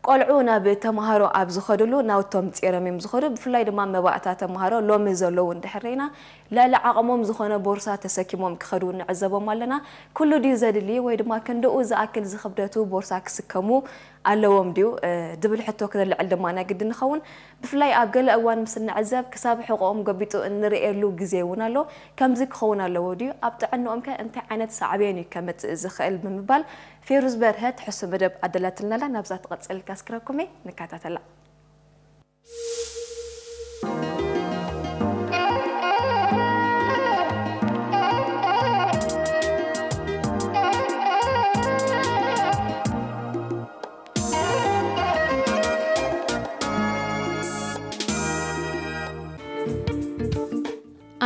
ቆልዑ ናብ ተምሃሮ ኣብ ዝኸድሉ ናውቶም ጼሮም እዮም ዝኸዱ። ብፍላይ ድማ መባእታ ተምሃሮ ሎሚ ዘለዉ እንድሕር ርኢና፣ ልዕሊ ዓቕሞም ዝኾነ ቦርሳ ተሰኪሞም ክኸዱ ንዕዘቦም ኣለና። ኩሉ ድዩ ዘድሊ ወይ ድማ ክንድኡ ዝኣክል ዝኽብደቱ ቦርሳ ክስከሙ ኣለዎም ድዩ? እ፣ ድብል ሕቶ ክነልዕል ድማ ናይ ግድን ንኸውን። ብፍላይ ኣብ ገለ እዋን ምስ እንዕዘብ፣ ክሳብ ሕቖኦም ገቢጡ እንርእየሉ ግዜ እውን ኣሎ። ከምዚ ክኸውን ኣለዎ ድዩ? ኣብ ጥዕንኦም ከ እንታይ ዓይነት ሳዕቤን እዩ ከመጽእ ዝኽእል? ብምባል ፌሩዝ በርሀ ትሕዝቶ መደብ ኣዳላትልና ኣላ። ናብዛ ትቐጽል ካስክረኩም እየ፣ ንከታተላ።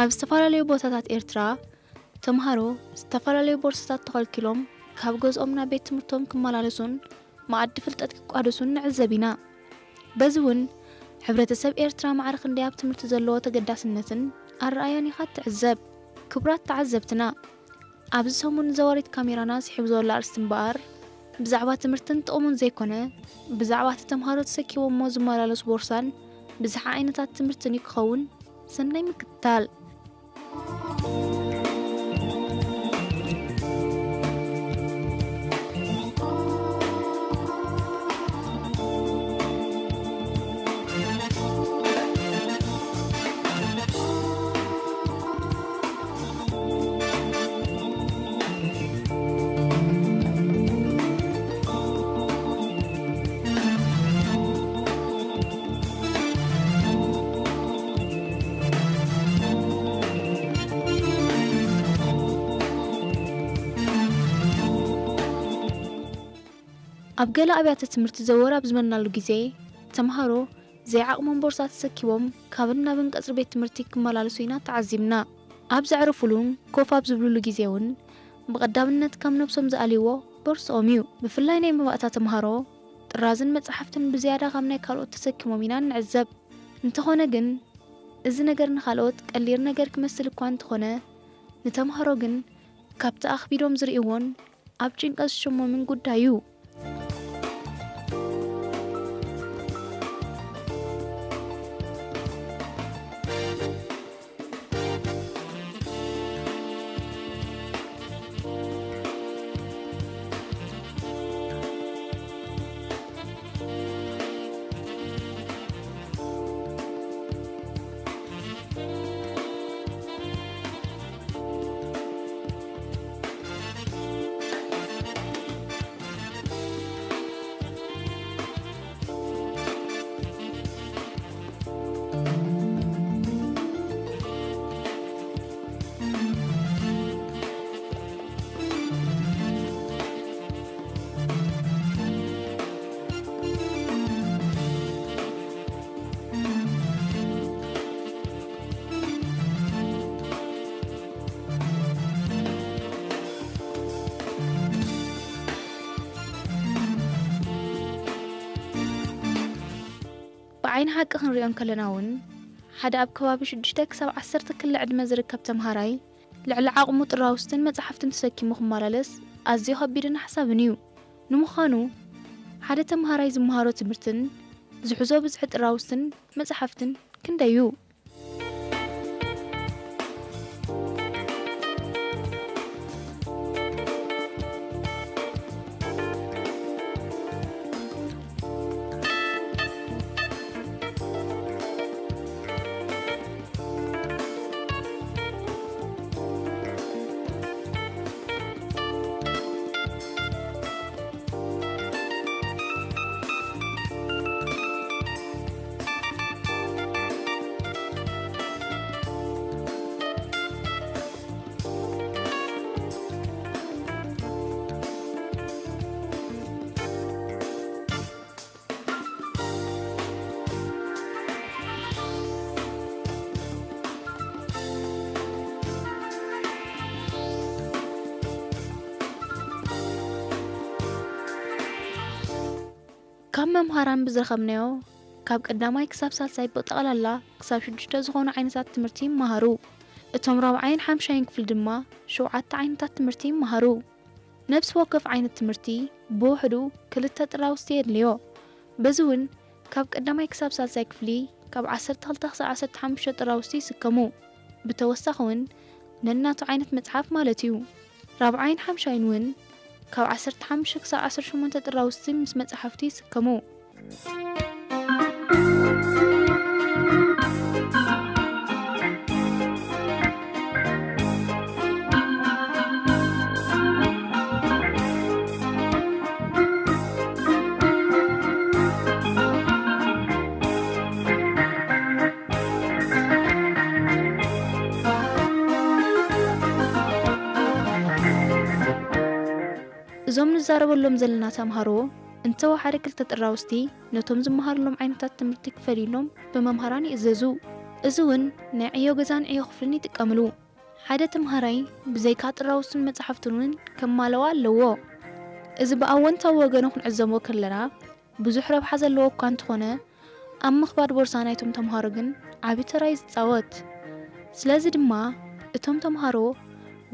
ኣብ ዝተፈላለዩ ቦታታት ኤርትራ፣ ተምሃሮ ዝተፈላለዩ ቦርሳታት ተኸልኪሎም ካብ ገዝኦም ናብ ቤት ትምህርቶም ክመላለሱን መኣዲ ፍልጠት ክቋደሱን ንዕዘብ ኢና። በዚ እውን፣ ሕብረተሰብ ኤርትራ ማዕረ ክንደይ ኣብ ትምህርቲ ዘለዎ ተገዳስነትን ኣረኣያን ኢኻ ትዕዘብ። ክቡራት ተዓዘብትና፣ ኣብዚ ሰሙን ዘዋሪት ካሜራና ስሒቡ ዘሎ ኣርእስቲ እምበኣር፣ ብዛዕባ ትምህርትን ጥቕሙን ዘይኮነ፣ ብዛዕባ እቲ ተምሃሮ ተሰኪሞሞ ዝመላለሱ ቦርሳን ብዝሓ ዓይነታት ትምህርትን እዩ ክኸውን። ሰናይ ምክትታል። ኣብ ገለ ኣብያተ ትምህርቲ ዘወር ኣብ ዝበልናሉ ግዜ፣ ተምሃሮ ዘይዓቕሞም ቦርሳ ተሰኪቦም ካብን ናብን ቀጽሪ ቤት ትምህርቲ ክመላለሱ ኢና ተዓዚብና። ኣብ ዘዕርፉሉን ኮፍ ኣብ ዝብሉሉ ግዜ እውን ብቐዳምነት ካብ ነብሶም ዝኣልይዎ ቦርስኦም እዩ። ብፍላይ ናይ መባእታ ተምሃሮ ጥራዝን መጻሕፍትን ብዝያዳ ካብ ናይ ካልኦት ተሰኪሞም ኢና ንዕዘብ። እንተኾነ ግን፣ እዚ ነገር ንኻልኦት ቀሊል ነገር ክመስል እኳ እንተኾነ፣ ንተምሃሮ ግን ካብቲ ኣኽቢዶም ዝርእይዎን ኣብ ጭንቀት ዝሸሞምን ጉዳይ እዩ። ብዓይኒ ሓቂ ክንሪኦ እንከለና እውን፣ ሓደ ኣብ ከባቢ ሽዱሽተ ክሳብ ዓሰርተ ክሊ ዕድመ ዝርከብ ተምሃራይ፣ ልዕሊ ዓቕሙ ጥራውስትን መጻሕፍትን ተሰኪሙ ክመላለስ ኣዝዩ ከቢድን ኣሕሳብን እዩ። ንምዃኑ፣ ሓደ ተምሃራይ ዝመሃሮ ትምህርትን ዝሕዞ ብዝሒ ጥራውስትን መጻሕፍትን ክንደይ እዩ? ካብ መምሃራን ብዝረኸብናዮ፣ ካብ ቀዳማይ ክሳብ ሳልሳይ ብጠቕላላ ክሳብ ሽዱሽተ ዝኾኑ ዓይነታት ትምህርቲ ይመሃሩ። እቶም ራብዓይን ሓምሻይን ክፍሊ ድማ ሸውዓተ ዓይነታት ትምህርቲ ይመሃሩ። ነፍሲ ወከፍ ዓይነት ትምህርቲ ብውሕዱ ክልተ ጥራውስቲ የድልዮ። በዚ እውን ካብ ቀዳማይ ክሳብ ሳልሳይ ክፍሊ ካብ ዓሰርተ ክልተ ክሳብ ዓሰርተ ሓሙሽተ ጥራውዝቲ ይስከሙ። ብተወሳኺ እውን ነናቱ ዓይነት መጽሓፍ ማለት እዩ። ራብዓይን ሓምሻይን እውን ካብ ዓሰርተ ሓሙሽተ ክሳብ ዓሰርተ ሸሞንተ ጥራውዝቲ ምስ መጽሓፍቲ ይስከሙ። እዞም ንዛረበሎም ዘለና ተምሃሮ እንተወሓደ ክልተ ጥራውዝቲ ነቶም ዝመሃርሎም ዓይነታት ትምህርቲ ክፈልዩሎም ብመምሃራን ይእዘዙ። እዚ እውን ናይ ዕዮ ገዛን ዕዮ ክፍልን ይጥቀምሉ። ሓደ ተምሃራይ ብዘይካ ጥራውዝትን መጽሓፍትን እውን ከማለዋ ኣለዎ። እዚ ብኣወንታዊ ወገኑ ክንዕዘቦ ከለና ብዙሕ ረብሓ ዘለዎ እኳ እንተኾነ፣ ኣብ ምኽባድ ቦርሳ ናይቶም ተምሃሮ ግን ዓቢ ተራ እዩ ዝጻወት። ስለዚ ድማ እቶም ተምሃሮ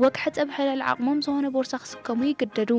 ወግሐ ጸብሐ ልዕሊ ዓቕሞም ዝኾነ ቦርሳ ክስከሙ ይግደዱ።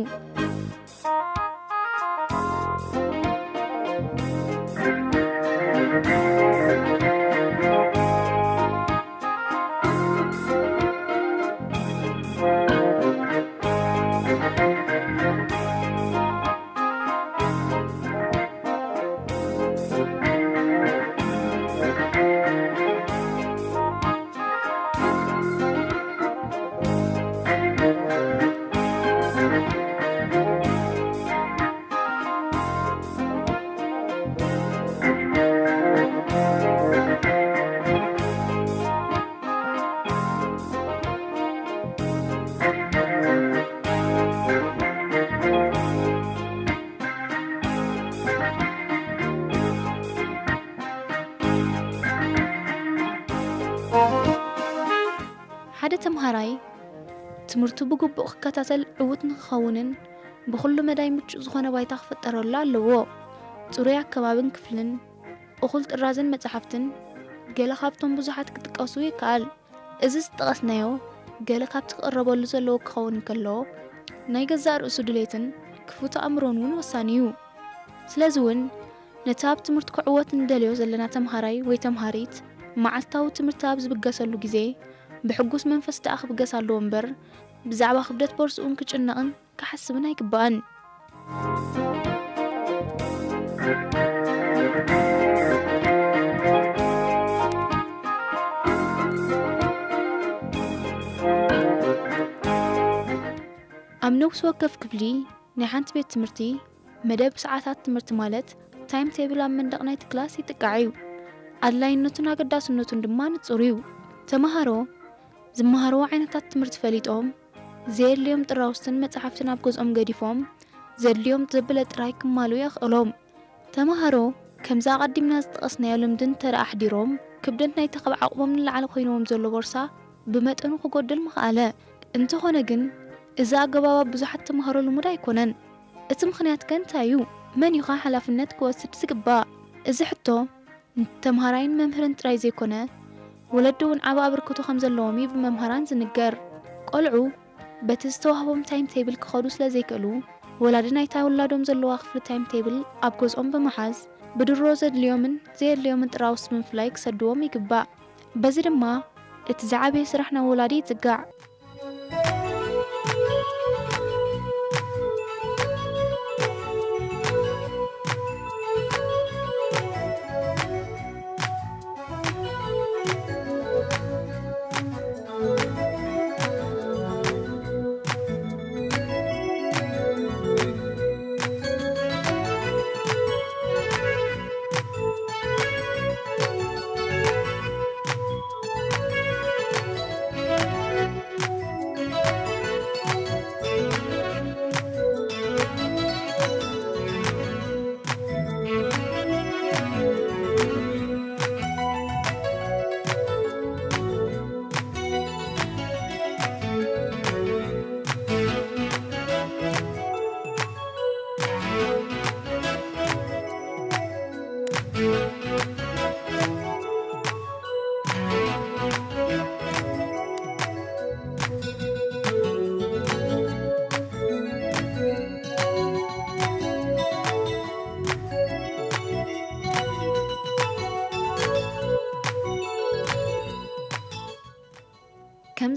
ሓደ ተምሃራይ ትምህርቱ ብግቡእ ክከታተል ዕዉት ንክኸውንን ብኹሉ መዳይ ምቹእ ዝኾነ ባይታ ክፍጠረሉ ኣለዎ። ጽሩይ ኣከባብን ክፍልን፣ እኹል ጥራዝን መጻሕፍትን ገለ ካብቶም ብዙሓት ክጥቀሱ ይከኣል። እዚ ዝጠቐስናዮ ገለ ካብቲ ክቕረበሉ ዘለዎ ክኸውን እንከሎ፣ ናይ ገዛእ ርእሱ ድሌትን ክፉት ኣእምሮን እውን ወሳኒ እዩ። ስለዚ እውን ነቲ ኣብ ትምህርቱ ክዕወት እንደልዮ ዘለና ተምሃራይ ወይ ተምሃሪት መዓልታዊ ትምህርቲ ኣብ ዝብገሰሉ ግዜ ብሕጉስ መንፈስ ደኣ ክብገስ ኣለዎ እምበር፣ ብዛዕባ ክብደት ቦርስኡን ክጭነቕን ክሓስብን ኣይግባእን። ኣብ ነፍሲ ወከፍ ክፍሊ ናይ ሓንቲ ቤት ትምህርቲ መደብ ሰዓታት ትምህርቲ ማለት ታይም ቴብል ኣብ መንደቕ ናይቲ ክላስ ይጥቃዕ እዩ። ኣድላይነቱን ኣገዳስነቱን ድማ ንጹር እዩ። ተምሃሮ ዝመሃርዎ ዓይነታት ትምህርቲ ፈሊጦም፣ ዘየድልዮም ጥራውስትን መጻሕፍትን ኣብ ገዝኦም ገዲፎም፣ ዘድልዮም ዘበለ ጥራይ ክማልኡ የኽእሎም። ተምሃሮ ከምዚ ኣቐዲምና ዝጠቐስናዮ ልምድን ተራ ኣሕዲሮም፣ ክብደት ናይቲ ካብ ዓቕሞም ንላዕሊ ኮይንዎም ዘሎ ቦርሳ ብመጠኑ ክጎድል ምኽኣለ። እንተኾነ ግን፣ እዚ ኣገባብ ኣብ ብዙሓት ተምሃሮ ልሙድ ኣይኮነን። እቲ ምኽንያት ከ እንታይ እዩ? መን እዩ ኸ ሓላፍነት ክወስድ ዝግባእ? እዚ ሕቶ ንተምሃራይን መምህርን ጥራይ ዘይኮነ፣ ወለዲ እውን ዓቢ ኣበርክቶ ከም ዘለዎም እዩ ብመምሃራን ዝንገር። ቆልዑ በቲ ዝተዋህቦም ታይም ቴብል ክኸዱ ስለ ዘይክእሉ፣ ወላዲ ናይታ ውላዶም ዘለዋ ክፍሊ ታይም ቴብል ኣብ ገዝኦም ብምሓዝ፣ ብድሮ ዘድልዮምን ዘየድልዮምን ጥራውስ ብምፍላይ ክሰድዎም ይግባእ። በዚ ድማ እቲ ዝዓበየ ስራሕ ናብ ወላዲ ይጽጋዕ።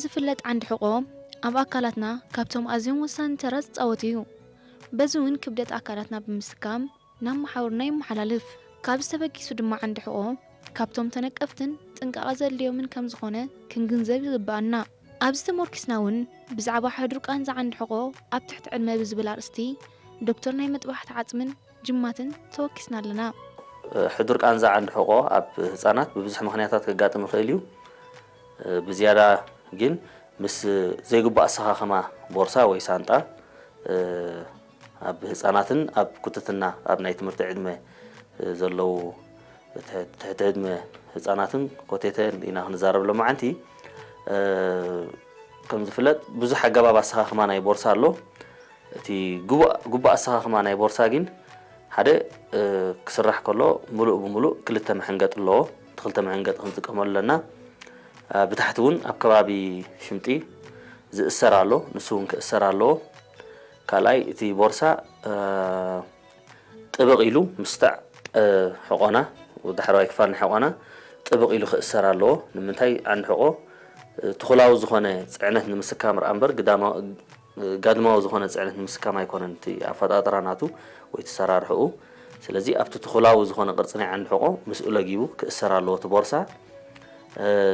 ዝፍለጥ ዓንዲ ሕቆ ኣብ ኣካላትና ካብቶም ኣዝዮም ወሳኒ ተራ ዝጻወት እዩ። በዚ እውን ክብደት ኣካላትና ብምስካም ናብ መሓውርና ይመሓላልፍ። ካብዚ ተበጊሱ ድማ ዓንዲ ሕቆ ካብቶም ተነቀፍትን ጥንቃቐ ዘድልዮምን ከም ዝኾነ ክንግንዘብ ይግብኣና። ኣብዚ ተሞርኪስና እውን ብዛዕባ ሕዱር ቃንዛ ዓንዲ ሕቆ ኣብ ትሕቲ ዕድመ ብዝብል ኣርእስቲ ዶክተር ናይ መጥባሕቲ ዓጽምን ጅማትን ተወኪስና ኣለና። ሕዱር ቃንዛ ዓንዲ ሕቆ ኣብ ህጻናት ብብዙሕ ምኽንያታት ከጋጥም ይኽእል እዩ። ብዝያዳ ግን ምስ ዘይግቡእ ኣሰኻኽማ ቦርሳ ወይ ሳንጣ ኣብ ህጻናትን ኣብ ኩትትና ኣብ ናይ ትምህርቲ ዕድመ ዘለዉ ትሕቲ ዕድመ ህጻናትን ኮቴተ ኢና ክንዛረብ ሎማዓንቲ። ከም ዝፍለጥ ብዙሕ ኣገባብ ኣሰኻኽማ ናይ ቦርሳ ኣሎ። እቲ ግቡእ ኣሰኻኽማ ናይ ቦርሳ ግን ሓደ ክስራሕ ከሎ ምሉእ ብምሉእ ክልተ መሐንገጥ ኣለዎ። እቲ ክልተ መሐንገጥ ክንጥቀመሉ ኣለና። ብታሕቲ እውን ኣብ ከባቢ ሽምጢ ዝእሰር ኣሎ፣ ንሱ እውን ክእሰር ኣለዎ። ካልኣይ እቲ ቦርሳ ጥብቕ ኢሉ ምስታዕ ሕቖና፣ ዳሕረዋይ ክፋል ናይ ሕቖና ጥብቕ ኢሉ ክእሰር ኣለዎ። ንምንታይ? ዓንዲ ሕቖ ትኹላዊ ዝኾነ ፅዕነት ንምስካም ርኣ እምበር ጋድማዊ ዝኾነ ፅዕነት ንምስካም ኣይኮነን እቲ ኣፈጣጥራ ናቱ ወይ ተሰራርሕኡ። ስለዚ ኣብቲ ትኹላዊ ዝኾነ ቅርፂ ናይ ዓንዲ ሕቖ ምስኡ ለጊቡ ክእሰር ኣለዎ እቲ ቦርሳ።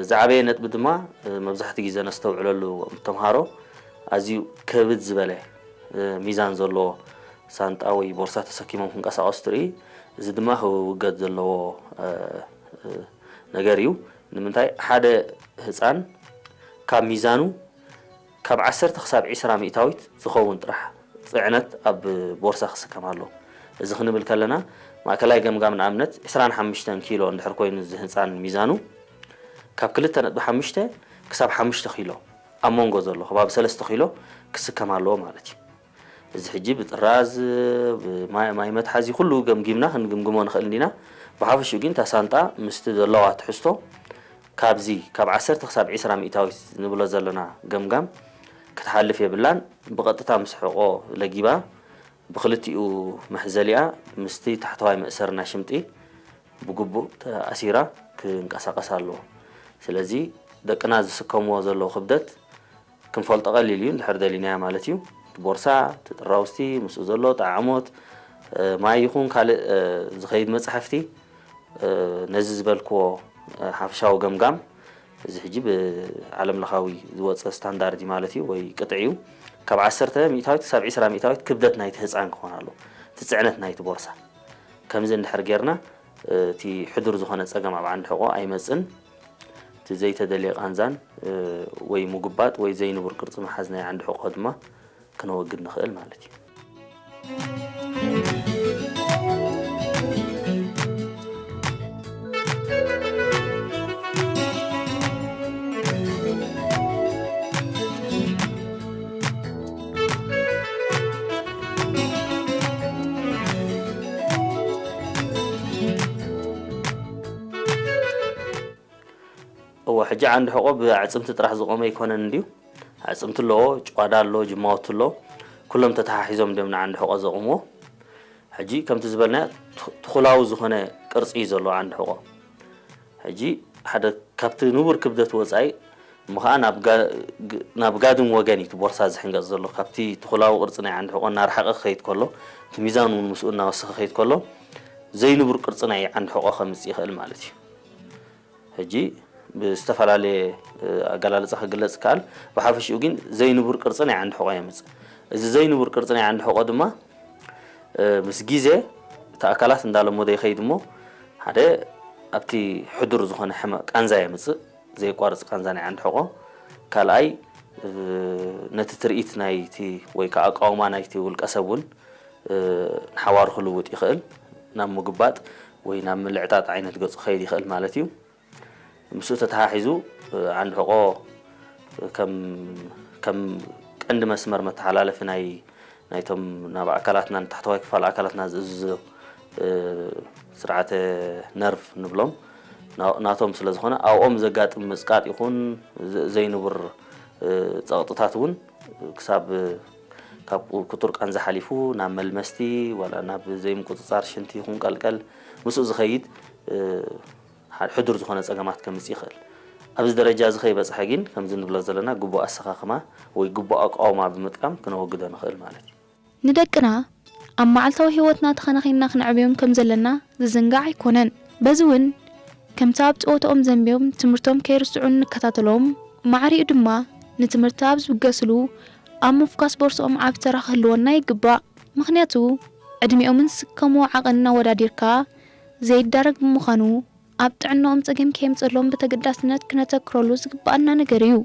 ዝዓበየ ነጥቢ ድማ መብዛሕትኡ ግዜ ነስተውዕለሉ ተምሃሮ ኣዝዩ ከብድ ዝበለ ሚዛን ዘለዎ ሳንጣ ወይ ቦርሳ ተሰኪሞም ክንቀሳቐሱ ትርኢ። እዚ ድማ ክውገድ ዘለዎ ነገር እዩ። ንምንታይ ሓደ ህፃን ካብ ሚዛኑ ካብ ዓሰርተ ክሳብ ዒስራ ሚእታዊት ዝኸውን ጥራሕ ፅዕነት ኣብ ቦርሳ ክስከም ኣለዎ። እዚ ክንብል ከለና ማእከላይ ገምጋም ንኣብነት ዕስራን ሓሙሽተን ኪሎ እንድሕር ኮይኑ እዚ ህፃን ሚዛኑ ካብ ክልተ ነጥቢ ሓሙሽተ ክሳብ ሓሙሽተ ኪሎ ኣብ መንጎ ዘሎ ከባቢ ሰለስተ ኪሎ ክስከም ኣለዎ ማለት እዩ። እዚ ሕጂ ብጥራዝ ብማይ ማይ መትሓዚ ኩሉ ገምጊምና ክንግምግሞ ንኽእል እንዲና። ብሓፈሽኡ ግን እታ ሳንጣ ምስቲ ዘለዋ ትሕዝቶ ካብዚ ካብ ዓሰርተ ክሳብ ዒስራ ሚእታዊት ንብሎ ዘለና ገምጋም ክትሓልፍ የብላን። ብቐጥታ ምስ ሕቖ ለጊባ ብኽልቲኡ መሕዘሊኣ ምስቲ ታሕተዋይ መእሰሪ ናይ ሽምጢ ብግቡእ ተኣሲራ ክንቀሳቐስ ኣለዎ። ስለዚ ደቅና ዝስከምዎ ዘለዉ ክብደት ክንፈልጦ ቀሊል እዩ፣ እንድሕር ደሊናዮ ማለት እዩ። እቲ ቦርሳ፣ እቲ ጥራውዝቲ፣ ምስኡ ዘሎ ጣዕሞት፣ ማይ ይኹን ካልእ ዝኸይድ መጻሕፍቲ፣ ነዚ ዝበልክዎ ሓፈሻዊ ገምጋም፣ እዚ ሕጂ ብዓለም ለኻዊ ዝወጸ ስታንዳርድ እዩ ማለት እዩ፣ ወይ ቅጥዒ እዩ። ካብ ዓሰርተ ሚእታዊት ክሳብ ዒስራ ሚእታዊት ክብደት ናይቲ ህጻን ክኾን ኣለዎ፣ እቲ ጽዕነት ናይቲ ቦርሳ። ከምዚ እንድሕር ጌርና፣ እቲ ሕዱር ዝኾነ ጸገም ኣብ ዓንዲ ሕቖ ኣይመጽን። እቲ ዘይተደልየ ቃንዛን ወይ ምጉባጥ ወይ ዘይንቡር ቅርጺ ምሓዝ ናይ ዓንዲ ሕቖ ድማ ክነወግድ ንኽእል ማለት እዩ። እወ፣ ሕጂ ዓንዲ ሕቖ ብኣዕጽምቲ ጥራሕ ዝቖመ ኣይኮነን እንድዩ። ኣዕጽምቲ ኣለዎ፣ ጭዋዳ ኣሎ፣ ጅማውቲ ኣሎ። ኩሎም ተተሓሒዞም ድዮም ንዓንዲ ሕቖ ዘቑምዎ። ሕጂ ከምቲ ዝበልናዮ ት-፣ ትኹላዊ ዝኾነ ቅርጺ እዩ ዘለዎ ዓንዲ ሕቖ። ሕጂ ሓደ ካብቲ ንቡር ክብደት ወጻኢ እሞ ኸኣ ናብ ጋ-፣ ግ-፣ ናብ ጋድም ወገን እዩ እቲ ቦርሳ ዝሕንገጽ ዘሎ። ካብቲ ትኹላዊ ቅርጺ ናይ ዓንዲ ሕቖ እናረሓቐ ክኸይድ ከሎ፣ እቲ ሚዛን እውን ምስኡ እናወሰኸ ክኸይድ ከሎ፣ ዘይንቡር ቅርጺ ናይ ዓንዲ ሕቖ ከምጽእ ይኽእል ማለት እዩ። ሕጂ ብዝተፈላለየ፣ እ፣ ኣገላልጻ ክግለጽ ይከኣል። ብሓፈሽኡ ግን ዘይንቡር ቅርጺ ናይ ዓንዲ ሕቖ የምጽእ። እዚ ዘይንቡር ቅርጺ ናይ ዓንዲ ሕቖ ድማ፣ እ፣ ምስ ግዜ እቲ ኣካላት እንዳለመዶ ይኸይድ እሞ፣ ሓደ ኣብቲ ሕዱር ዝኾነ ሕመ-፣ ቃንዛ የምጽእ፣ ዘየቋርጽ ቃንዛ ናይ ዓንዲ ሕቖ። ካልኣይ፣ እ፣ ነቲ ትርኢት ናይቲ ወይ ከኣ ኣቃውማ ናይቲ ውልቀ ሰብ እውን፣ እ፣ ንሓዋሩ ክልውጥ ይኽእል። ናብ ምግባጥ ወይ ናብ ምልዕጣጥ ዓይነት ገጹ ክኸይድ ይኽእል ማለት እዩ። ምስኡ ተተሓሒዙ፣ እ፣ ዓንዲ ሕቖ ከም፣ ከም ቀንዲ መስመር መተሓላለፊ ናይ፣ ናይቶም ናብ ኣካላትና፣ ንታሕተዋይ ክፋል ኣካላትና ዝእዝዞ፣ እ፣ ስርዓተ ነርቭ ንብሎም፣ ና-፣ ናቶም ስለ ዝኾነ፣ ኣብኦም ዘጋጥም ምጽቃጥ ይኹን ዘ-፣ ዘይንቡር፣ እ፣ ጸቕጥታት እውን ክሳብ፣ ካብ ክቱር ቃንዛ ሓሊፉ ናብ መልመስቲ፣ ዋላ ናብ ዘይምቁጽጻር ሽንቲ ይኹን ቀልቀል ምስኡ ዝኸይድ፣ እ፣ ሓ-፣ ሕዱር ዝኾነ ጸገማት ከምጽእ ይኽእል። ኣብዚ ደረጃ እዚ ከይበፅሐ ግን ከምዚ ንብሎ ዘለና ግቡእ ኣሰኻኽማ ወይ ግቡእ ኣቃውማ ብምጥቃም ክነወግዶ ንኽእል ማለት እዩ። ንደቅና ኣብ መዓልታዊ ህይወትና ተኸናኺንና ክንዕብዮም ከም ዘለና ዝዝንጋዕ ኣይኮነን። በዚ እውን ከምቲ ኣብ ፀወታኦም ዘንቢዮም ትምህርቶም ከይርስዑ ንከታተሎም፣ ማዕሪኡ ድማ ንትምህርቲ ኣብ ዝብገስሉ ኣብ ምፍኳስ ቦርስኦም ዓቢ ተራ ክህልወና ይግባእ። ምኽንያቱ ዕድሚኦምን ዝስከምዎ ዓቐንን ኣወዳዲርካ ዘይዳረግ ብምዃኑ ኣብ ጥዕናኦም ፀገም ከየምፀሎም ብተገዳስነት ክነተክረሉ ዝግበኣና ነገር እዩ።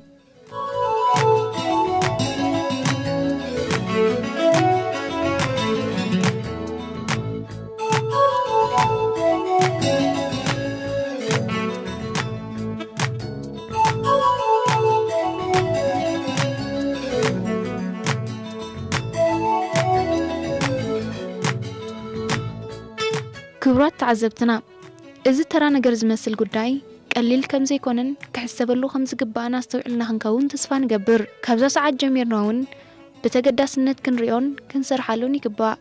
ክቡራት ተዓዘብትና፣ እዚ ተራ ነገር ዝመስል ጉዳይ ቀሊል ከም ዘይኮነን ክሕሰበሉ ከም ዝግባእን ኣስተውዒልና ክንከውን ተስፋ ንገብር። ካብዛ ሰዓት ጀሚርና እውን ብተገዳስነት ክንሪኦን ክንሰርሓሉን ይግባእ።